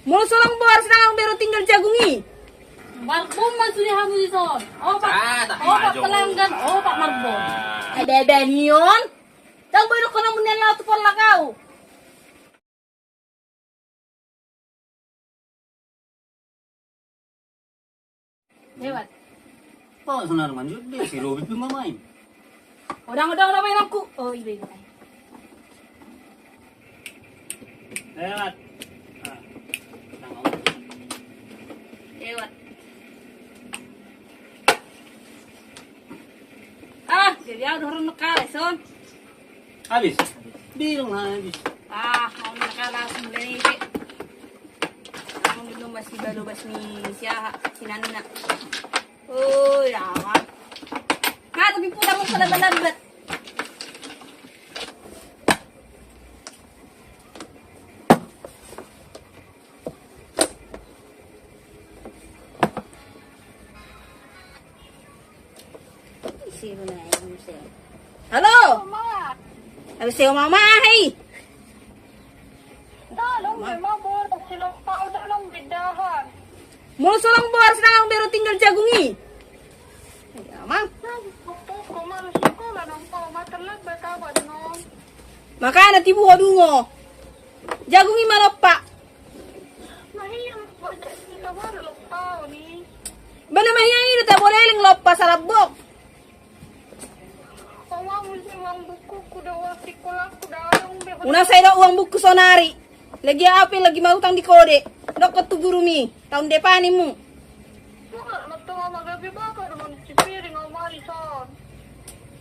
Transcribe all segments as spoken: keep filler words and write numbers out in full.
Molo so lang boar, sai ndang be ro tinggal jagung i. Marbon ma sude hamu dison. Opat, ah, tak opat maju. Pelanggan, opat marbon. Ah. Ada-ada ni on. Ndang boi dohonon muna laho tu porlak au. Lewat. Bawa sana dengan jut deh, si Robi pi mamain. Odang, odang, odang, mainanku. Oh, iba, iba. Lewat. Ah, lewat. Ah, jadi au dohonon na kareson. Habis. Bilang habis. Ah, au na kalas mulai ni pe. Au dulu masih baru bas ni siaha, sinanna. Oh, ya, Mak. Nah, tapi putar mau lambat-lambat. Halo. Halo, si Oma, hei. Molo so lang boar, sai ndang be ro tinggal jagung i. Ya, Mang. Makana tibu ho dungo. Jagung i ma lompa. Bana ma hian i do tabo leleng lompa salambok. Unang sai do uang buku sonari. Lagi au pe lagi marutang di kode. Dokkon tu gurumi. Taon depan imu.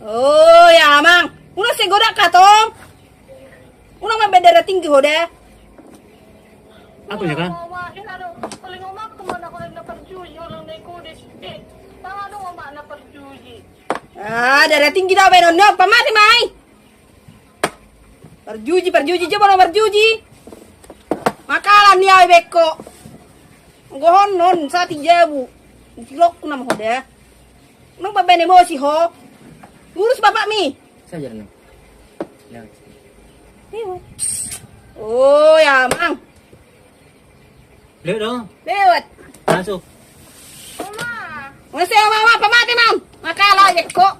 Oh, ya, Mang. Unang sai godak katong. Unang ma bendera tinggi ho da. Apa ya, Kang? Ah, darah tinggi da baenon na, pamate ma i. Parjuji, parjuji, jabo na parjuji. Makalah ni au i bekko. Gohon non sati jabu. Silokku nama ho da. Nung babene mosi ho. Urus bapakmi. Saja nung. Oh ya, Mang. Lewat dong. Lewat. Masuk. Masih mama pamate, Mang. Makalah aja kok.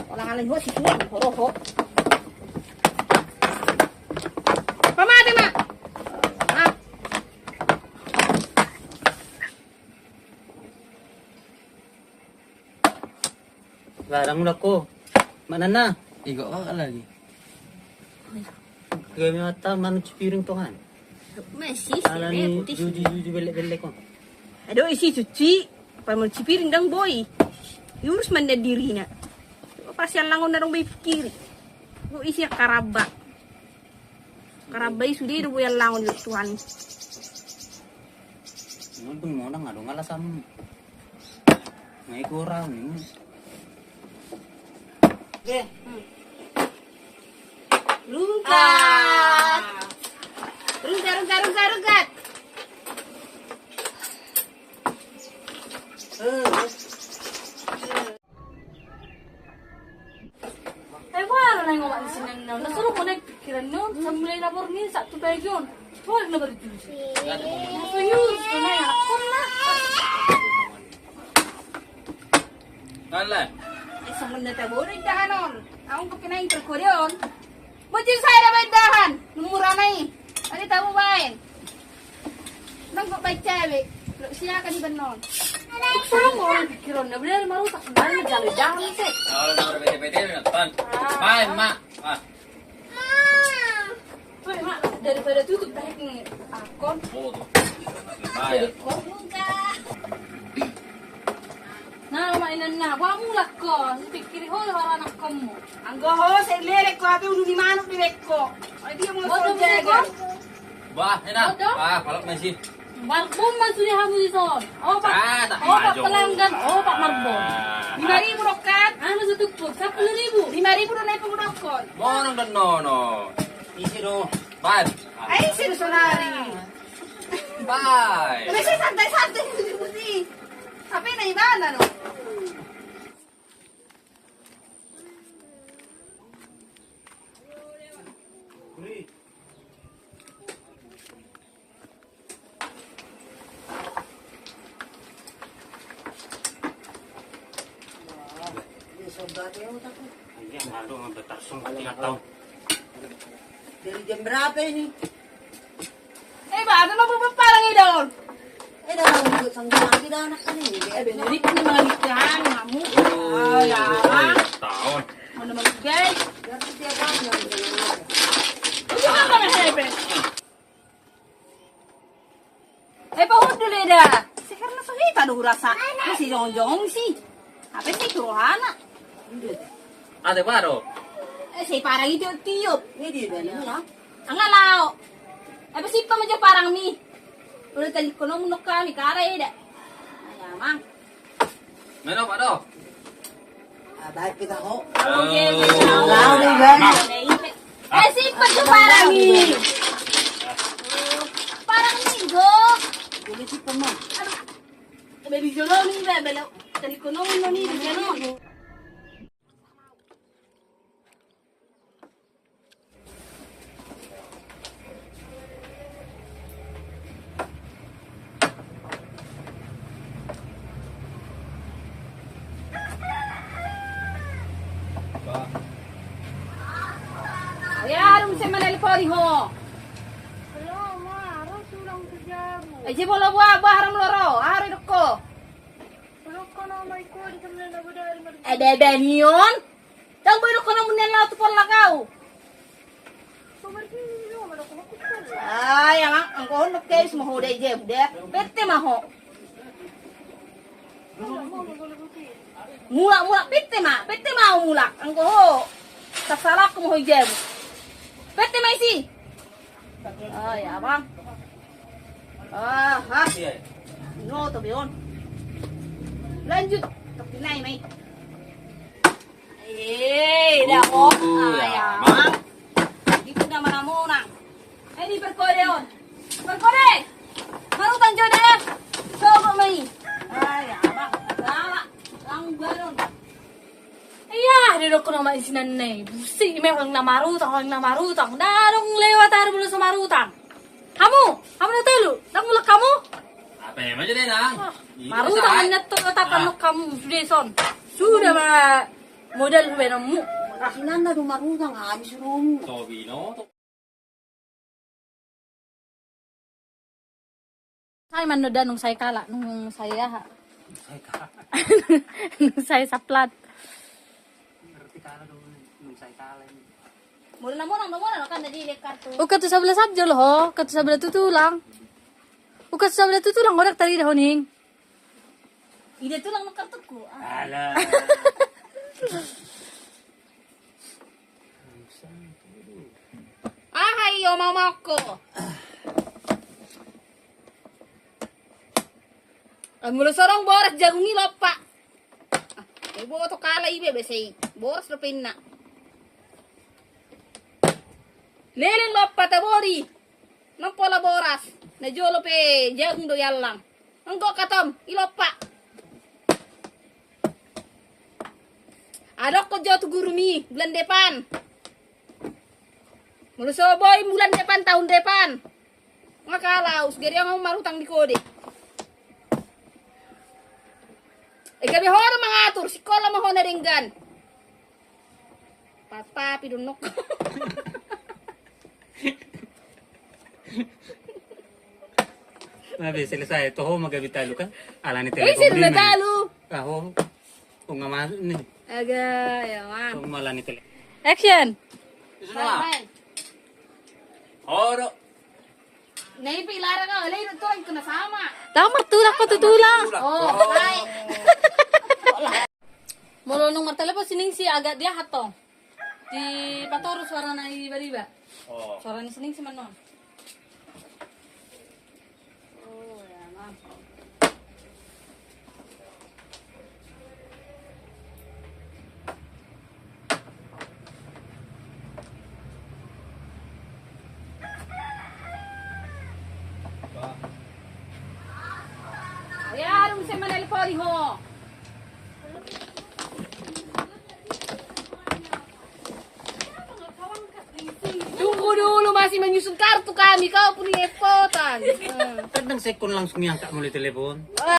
Orang alai ho si tuan ho roho. Pamate, Mak. Ah. Larang udah ko. Mana na? Igo lagi. Gami mata manu cipiring tongan. Masih ala ni juji juji belek belek ko. Aduh isi cuci. Apa mau cipiring dang boy. Yurus manda dirina. Pasti alang on dong boy pikiri. Isi karaba. Karaba i sude do boy alang on Tuhan. Untung monang adong alasan. Ngai kurang ni. Oke. Rungkat. Rungkat, rungkat, rungkat, rungkat. Eh, wala na ingo mak di sini nang. Na suru mo na pikiran no, sambil lapor ni satu bagian. Wala na baru tuju. Na serius, na ya, kau na. Kala. Eh, sambil na tabodo indahan on. Aku kekenain terkodeon. Bocil saya dapat indahan. Nomor anai. Tadi tahu bain. Nang kok baca be. Lo sia kan iban non. Sama orang pikiran na bener marusak sebenarnya jalan-jalan sih. Kalau udah bete-bete udah depan. Bye, Mak. Ah. Weh, Mak, daripada tutup tarik nih akun. Oh, tuh. Bye. Jadi kok buka. Na, mainan na, ba mulak ko, pikiri ho hara anak komu. Anggo ho, sai lelek ko, ape ulu ni manuk di lek ko. Ai dia mau jaga. Bah, enak. Ah, kalau masih. Marbon ma sude hamu dison. Opat. Ah, tak maju. Opat pelanggan, opat marbon. Lima ribu dokkon. Anu setumpuk, sepuluh ribu. Lima ribu do na ipu dokkon. Monang dan nono. Isi do. Bye. Ai isi do sonari. Bye. Masih santai-santai. Ape na ibana do. Aduh, ngambil tarsung tiga tahun. Dari jam berapa ini? Eh, baru mau buat parang ini, Don. Eh, dah, mau buat sanggup lagi dah anak kan ini. Eh, bener, ini punya malah ikan, kamu. Oh, ya, eh, tahun. Mana mau gay? Berarti tiap tahun yang bisa. Itu kan sama hebat. Eh, pahundul eda. Sekarang so hita do hurasa. Masih jongong-jongong sih. Apa sih tu rohana? Ada baru. Eh, si parang itu tiup. Ini dia beli ya. Angga lao. Apa sih pamajo parang mi? Udah tadi kono munok kami kara eda. Ayo, Mang. Meno, Pak, do. Ah, baik kita ho. Oke, oh. Tahu nih, Bang. Eh, simpan tuh parang nih. Parang nih, go. Jadi simpan, Bang. Aduh. Beli jolo nih, Bang. Beli tadi kono nih, di kono. Ya, dung se manelpon ho. Halo, Ma, ro tulang tu jabu. Eh, je molo buah, buah haram loro, haru dokko. Halo, kono mai ko di kemana bodari. Eh, bebe nion. Tau boi dokkon na munna lao tu pollak au. Ai, anggo ho nangkin ma ho da i jabu da. Pette ma ho. Mulak, mulak, pette ma, pette ma ho mulak. Anggo ho. Sasalakku ma ho i jabu. Pette ma isi. Ai, abang. Aha. Noto be on. Lanjut. Tapi nai mai. Eh, dah on. Ai, abang. Di puna mana monang. Eh, di perkode on. Perkode. Marutang jo da. Coba mai. Ai, abang. Galak. Langgar on. Iya, didokkon nama isinan ne. Busi memang na marutang, na marutang. Dadong lewat ari bulan so marutang. Hamu, hamu na tolu, ndang mulak hamu? Apa yang aja deh, Nang? Ah, marutang, sai. Hanya tu tatapan hamu sudah son. Sudah ma modal benemu. Sinanda do marutang, habis rumu. Tobino. Sai mannoda nung sai kala, nung sai aha. Nung sai kala. Nung sai saplat. Ngerti kala do, nung sai kala ini. Mula na monang do, monang kan tadi lihat kartu. Uka tu sabelas abjol ho, uka tu sabelas tu tulang. Uka tu sabelas tu tulang, odak tadi dah honing. Ida tulang nang kartuku. Ah. Alah. Aha, iyo, mamako. Ah, molo sorong boras jagung i lompa. Ah, iboto kala ibe be sai boras dope inna. Leleng lompa tabori. Nang pola boras. Na jolo pe jagung do i allang. Anggo katom, i lompa. Adong ko jo tu gurumi, bulan depan. Molo so boi bulan depan, tahun depan. Nga kala, usgari nga marutang di kode. E gabe ho do mangatur, sikola ma ho na denggan. Patapi donok. Nabe selesai toho magabi talu kan? Alani eh, telepon sih dulu talu. Aho. Unga masuk nih. Aga ya mah. Unga alani telepon. Action. Horo. Nei pe ilara kau, alai itu tulang kena sama. Tahu martulak kau tu tulang. Oh, hai. Molo nung martelepon sining si agak dia hatong. Di patoru suara na i bariba. Oh. Suara ni sining si manon. Oh, ya, maaf. Ya, dung se manelpon ho. Tunggu dulu, masih menyusun kartu kami, kau pun epotan. Kadang sekon langsung yang tak mulai telepon.